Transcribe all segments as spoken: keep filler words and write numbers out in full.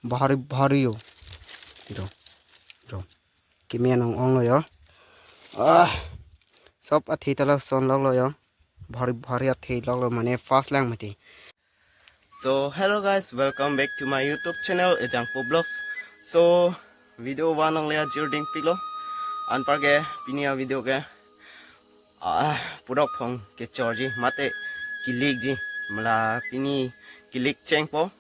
Bhari bhari yo. Jo. Jo. Kemen ong ong lo yo. Ah. Sob athe ta lason lok lo yo. Bhari bhari athe lok lo, mane fast lang mati. So hello guys, welcome back to my YouTube channel Ejangpo Vlogs. So video vanong le ajir ding pilo. Anparke pini a video ke ah, purok phong kechorji mate kilikji, mala pini kilik chengpo.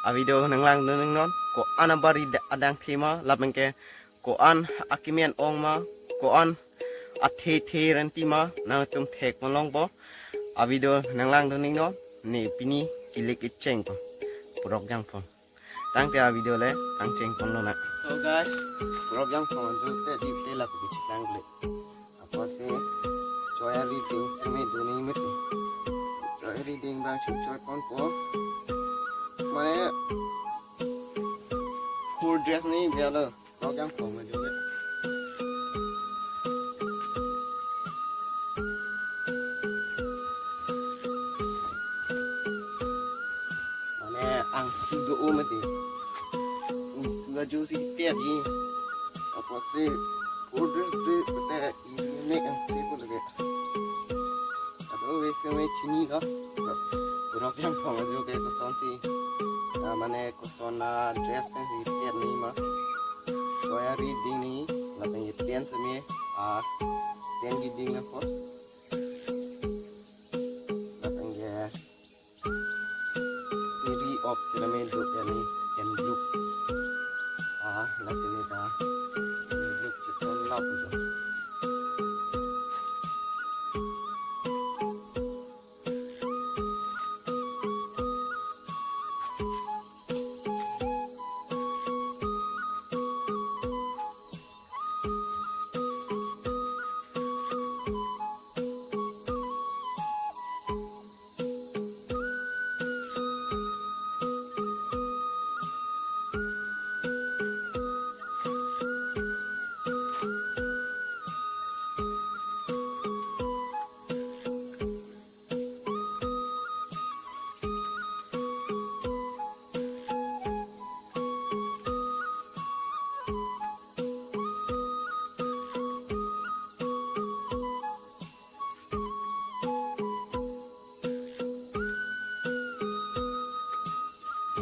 A video nanglangdun non, ko-an abari da-, adang thema, lapen ke ko-an akemen ong ma, ko-an athe the renti ma, nangtum thek malongpo. A video nanglangdun non, ne pini kilik ichengpo. Purok jangphong. Tangte a video le tang chengpon lonang. So guys, purok jangphong ajo te di te lapu di chiklang le. Apotsi choi ari ding seme duni mati. Choi ari ding bang si choiponpo. Mane full dress ni bialo. Purok jangphong ajo le. Mane angsu do-o mati. Angsu ajo si tiat ni. Apotsi order dre pete ini angsu po lagi. Ado wes kami chinilo. Purok jangphong ajo ke kosonsi. Ah, mane koson a dress pen si tiat ni ma. Choi ari ding ni, lapen ke pen seme, ah, pen keding na ko. Lapen ke iri op sirame do pen, pen blue. Ah, lapen ke ta blue chiton lap do.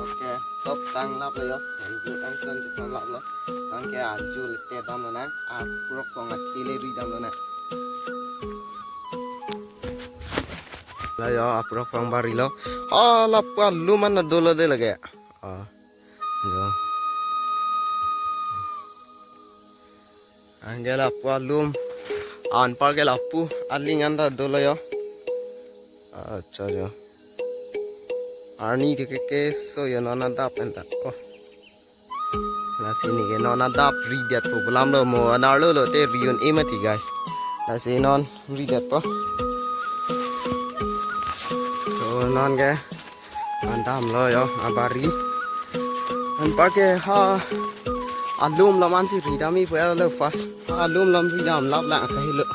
Okay, sob tang lap lo yo. Nang ju tang son ju tang lap lo. Tang ke aju le te dam lo nang. A purok phong athe le ri dam lo nang. La yo, a purok phong bari lo. Ah, lapu alum an dolo de lage. Ah, yo. Anke lapu alum. Anparke lapu aling an ta dolo yo. Acha yo. Arni ke ke keso yo non adap enta. Oh. Lasi ne ke non adap ri det pu pulam lo mo anar lo lo te ri un-e mati guys. Lasi non ri det po. So non ke an dam lo yo abari. Anparke ha alum lam an si ri dam-i pu lo fast. Ha alum lam ri dam lap lang kahelo.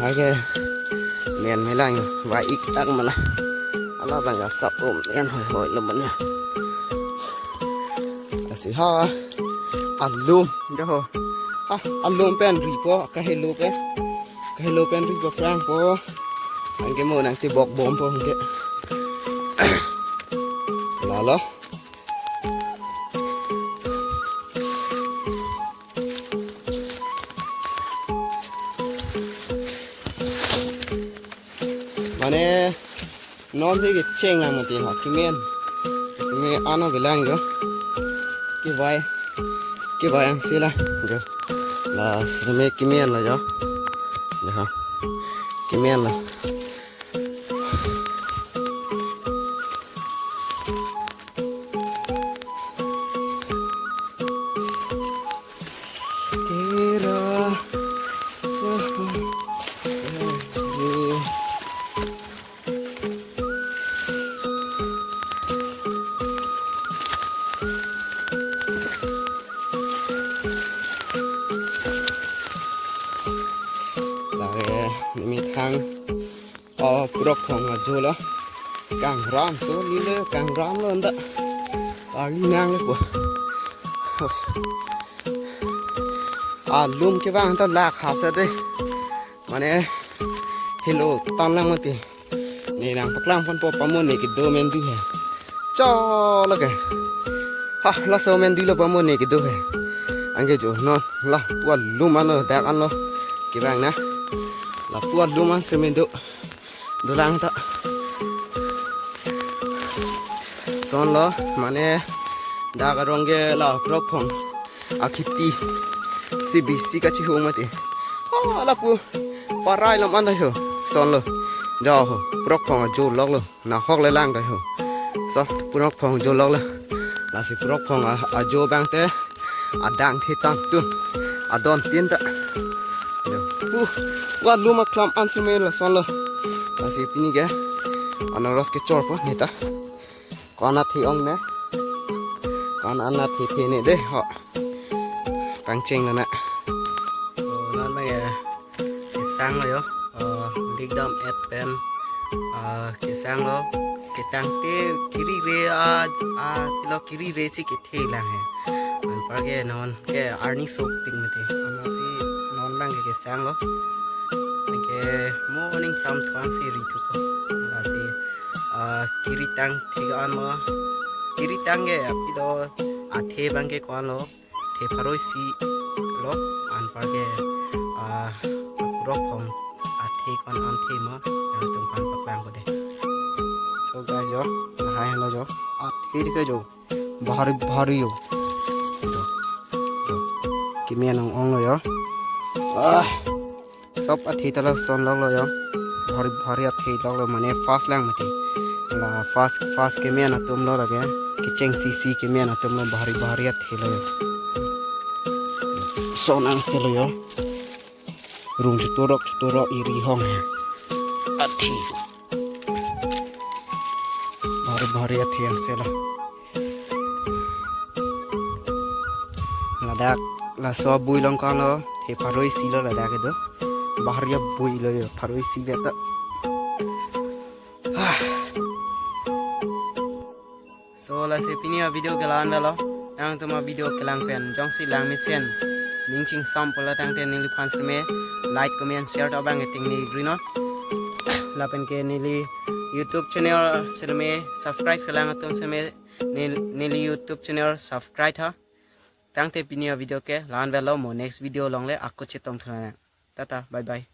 Hai ke men me lang vai ik tak mana. Ala bang asap om men hoi hoi lo mana. Lasi ha alum ke ho. Ha alum pen ri po kahelo pen. Kahelo pen ri po prang po. Anke mo nang ti bok bom po anke. Lalo. Mane non si kecheng lang mati ha kemen. Kemen ano bilang jo. Kevai. Kevai angse la. Jo. Lasi me kemen lo jo. Jo ha. Kemen lo. Tera. Lake methang, oh, purok phong ajo lo. Kangram so nile kangram lo anta. Arni nang le ko. Alum kevang ta lak hap sa de. Mane helo tan lang mati. Ne nangpaklang ponpo, pamone kedo mendu he. Cholo ke. Ha, laso mendu lo pamone kedo he. Anke jo non lapu alum anlo, dak anlo kevang na. Lapu alum an semen do. Dolang ta. Lason lo, mane dak arong ke la Purokphong akhiti si bisi kachihung mati. Ah, lapu parai lam an ta ho. Lason lo. Jo ho. Purokphong ajo lok lo. Nahok le lang ta ho. So, Purokphong ajo lok lo. Lasi Purokphong a-, ajo abang te adang the tangtun. Adon tin ta. Jo. Uh, wa lum aklam an semen lason lo. Lasi pini ke anaros kechorpo ne ta. Ko-an athe ong ne. Ko-an an athe the ne de ho. Pangcheng lo na. Oh, non ma ya. Kesang lo yo. Oh, lik dam et pen. Ah, kesang lo. Ketang te kiri re a, a, lo kiri re si kethe lang he. Anparke non ke arni sok ting mati. Amatsi non abang ke kesang lo. Anke mo ning sam thuan si ri thupo. Lasi, ah, kiri tang thik an mo. Kiri tang ke apilo athe abang ke ko-an lo. The pharo isi lo anparke, ah, Purokphong athe ko-an an the mo. Nangtum aphan paklang ko de. So guys jo, lahai lo jo. Athe ke jo. Bhari bhari yo. Jo. Jo. Keme an ong ong lo yo. Ah. Sob athe ta lason lok lo yo. Bhari bhari athe lok lo, mane fast lang mati. La fast fast keme an atum lo lake. Kecheng sisi keme an atum lo, bhari bhari athe lo yo. Lason angse lo yo. Rung chuturok chuturok iri hong he. Athe. Bhari bhari athe angse lo. Ladak laso abui along ko-an lo, the pharo isi lo ladak kedo. Bhari abui lo yo, pharo isi beta. Ah. So lasi pini avideo ke la-an lo. Nangtum avideo kelang pen jongsi lang mesen ning chingsam pulo tangte neliphan seme like, comment, share to abang eting ni grino. Lapen ke neli YouTube channel seme subscribe kelang atum seme nel-, neli YouTube channel subscribe tha. Tangte pini avideo ke la-an lo, mo next video along le ako chetong thunang. Tata, bye bye.